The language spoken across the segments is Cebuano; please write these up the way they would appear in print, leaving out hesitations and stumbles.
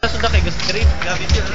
Sudah kay screen. Grabe siya.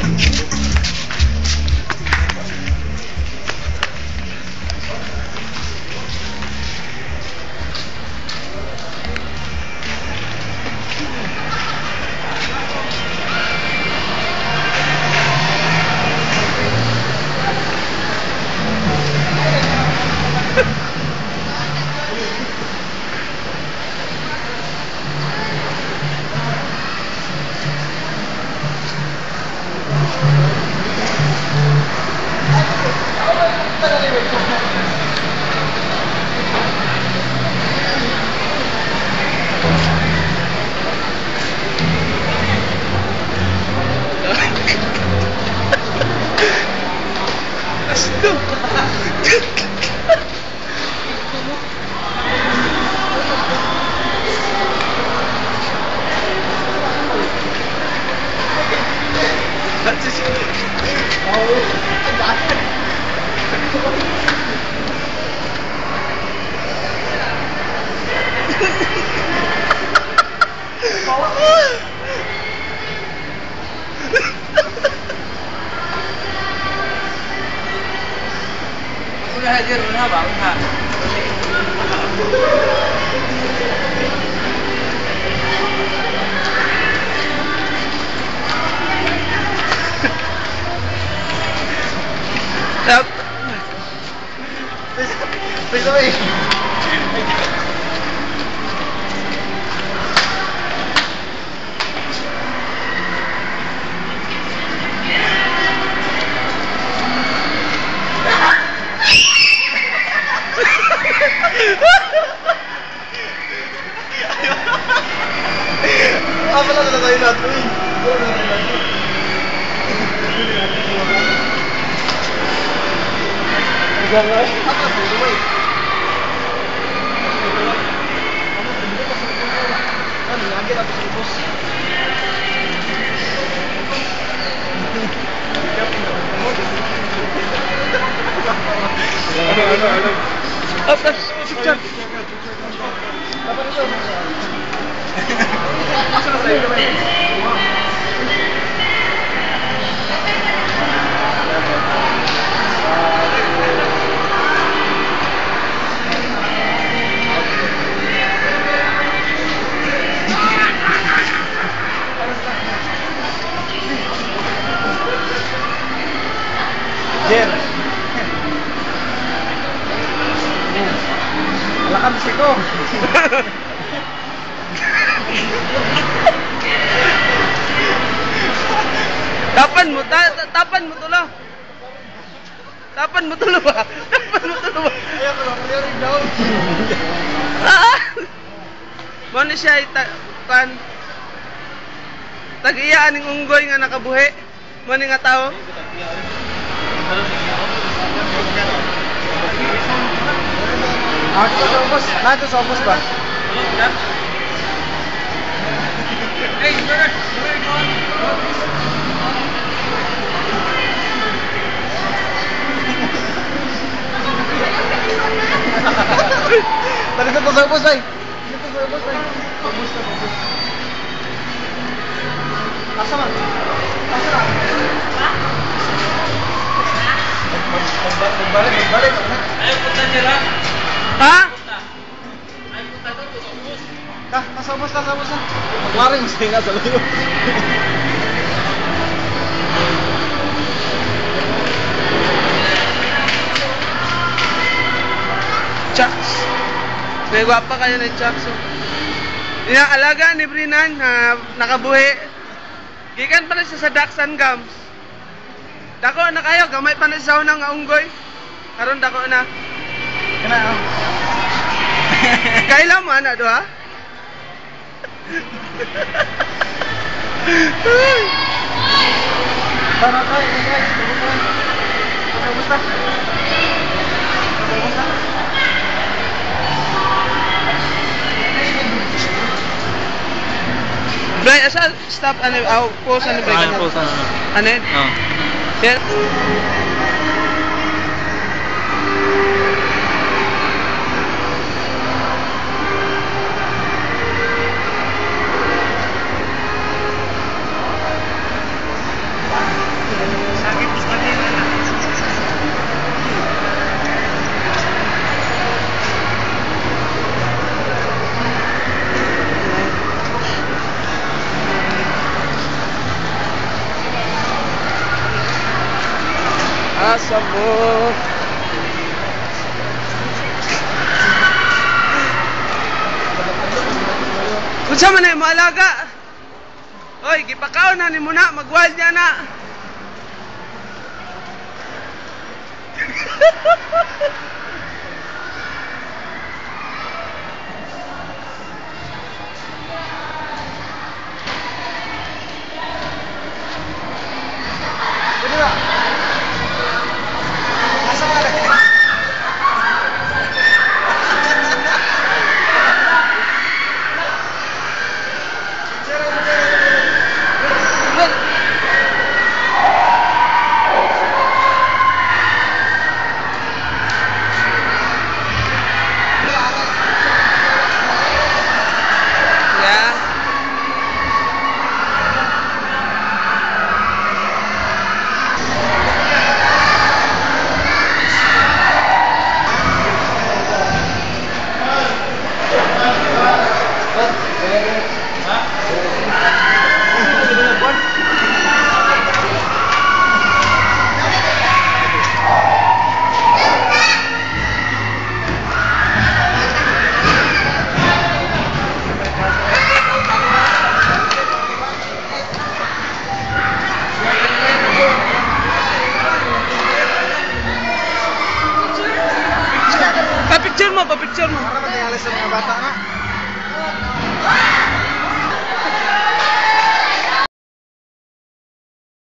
Una ba? Una. Wait. Ah, pala na tayo natin eh. Up, up, picture. Jer. Alakam si ko. Tapan mo, tapan mo tulo. Tapan mo tulo ba? Tapan mo tulo ba? Ayaw ko lang, clearing down. Ah! Mo ni siya kan tag-iya aning unggoy nga nakabuhi. Mo ni nga tawo. Ah, ito sa ubos. Nandito sa ubos ba? Dito sa ubos ay. Dito sa ubos ay. Ubos na, ubos. Asa man? Asa na? Magbalik, magbalik. Ayaw punta nila. Ha? Ayaw punta doon sa ubos. Ka, nasa ubos, nasa ubos na. Magwaring singa sa layo. Chucks. May gwapa kayo ni Chucks. Oh. Yung alaga ni Brinan na nakabuhi. Gikan pa na siya sa Daksan Gams. Dako na kayo, gamay pa na siya nga unggoy. Karon dako na. Kana, oh. Kailan mo ana do ha? Tara tayo, tayo. Sa ubos na. Sa ubos na. Bray, asa stop ano, aw, pause ano break? Ah, pause ano. Ano? Oh. Yeah. Pag-asa mo. Unsa man ay moalaga? Oy, gipakaon na nimo na, mag-wild niya na.